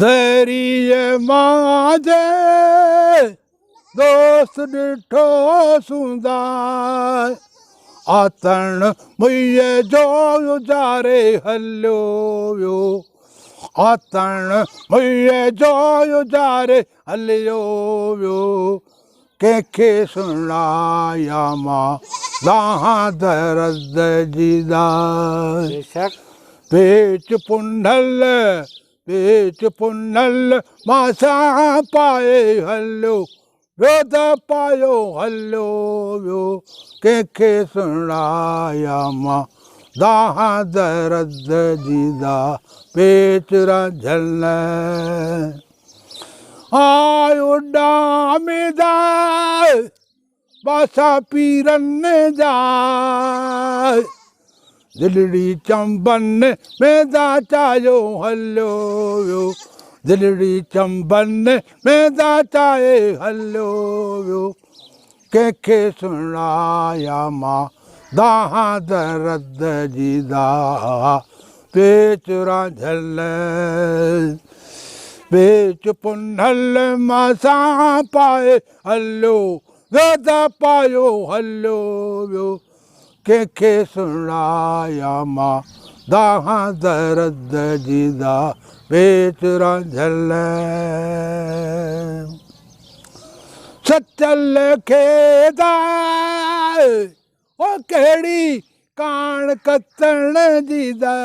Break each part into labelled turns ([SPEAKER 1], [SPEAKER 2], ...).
[SPEAKER 1] ذريعي مانجهي دوست ڏٺو سوندا آتڻ مئي جو اجاري هليو ويو آتڻ مئي جو اجاري هليو ويو ڪنهن کي سڻايان مان دانهن درد جي دانهن پيچ پنهل پيچ پنهل مان سان پائي هليو ويو ته پايو هليو ويو ڪنهن کي سڻايان مان دانهن درد جي دانهن پيچ رانجهن آء اڏاميندا پاسا پيرن جا دلڙي چنبن ۾ دا چايو هليو ويو دلڙي چنبن ۾ دا چائي هليو ويو ڪنهن کي سڻايان مان دانهن درد جي دا پيچ رانجهل پيچ پنهل مان سان پائي هليو ويو ته پايو هليو ويو ڪنهن کي سڻايان مان دانهن درد جي دا پيچ رانجهل سچل کي دا او ڪهڙي ڪاڻ ڪتڻ جي دا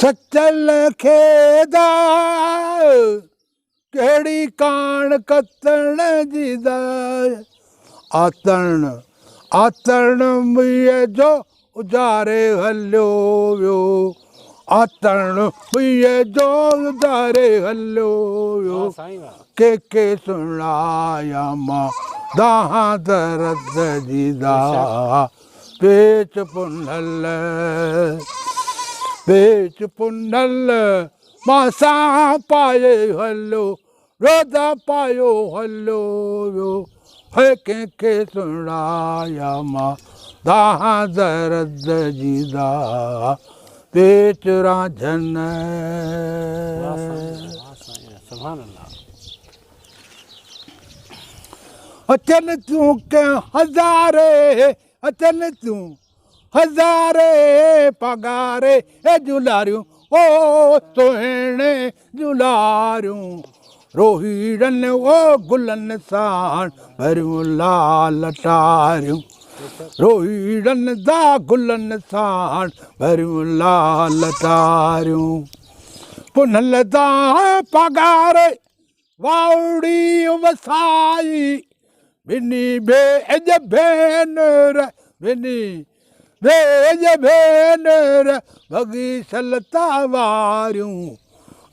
[SPEAKER 1] سچل کي دا ڪهڙي ڪاڻ ڪتڻ جي دا آتڻ آتڻ مئي جو اجاري هليو ويو آتڻ مئي جو اجاري هليو ويو ڪنهن کي سڻايان مان دانهن درد جي دا پيچ پنهل پيچ پنهل مان سان پائي هليو روزا پايو هليو ويو هي ڪنهن کي سڻايان مان دانهن درد جي دا پيچ رانجهن.
[SPEAKER 2] واه سائين واه سائين سبحان الله.
[SPEAKER 1] اچن ٿيون ڪنهن هزاري اچن ٿيون هزاري پگهاري جون لاريون او سهڻي جون لاريون روهيڙن او گلن ساڻ ڀريون لال ٽاريون روهيڙن دا گلن ساڻ ڀريون لال ٽاريون پنهل دا پگهاري واوڙي وسائي ٻنهي ڀيڄ ڀينر ٻنهي ڀيڄ ڀينر ڀڳي سلتا واريون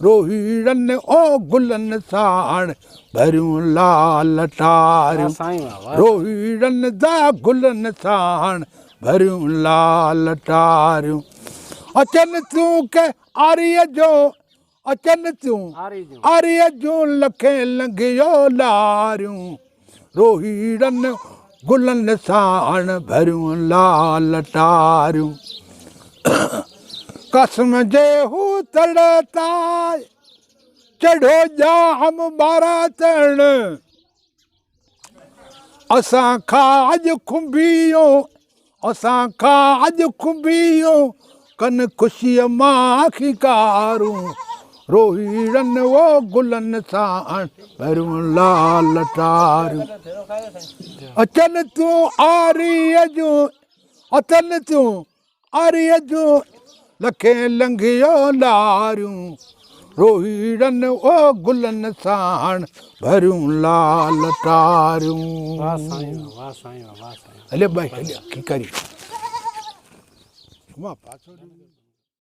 [SPEAKER 1] روهيڙن او گلن ساڻ ڀريون لال ٽاريون روهيڙن دا گلن ساڻ ڀريون لال ٽاريون اچن ٿيون ڪي آريء جو اچن ٿيون آريء جون لکين لنگهيو لاريون، روهيڙن گلن ساڻ ڀريون لال ٽاريون. قسم جي هو تڙتائي، چڙهيو ڄام ٻاراتڻ. اسان کان اڄ کنڀيون، اسان کان اڄ کنڀيون، ڪن خوشيء مان کيڪارون، روهيڙن او گلن ساڻ ڀريون لال ٽاريون. اچن ٿيون آريء جون، اچن ٿيون آريء جون لکين لنگهيو لاريون، روهيڙن او گلن ساڻ ڀريون لال ٽاريون.
[SPEAKER 2] واه سائين واه سائين واه سائين.
[SPEAKER 1] هليا ڀائي هليا کيڪاري. مان پاسو ڏيو.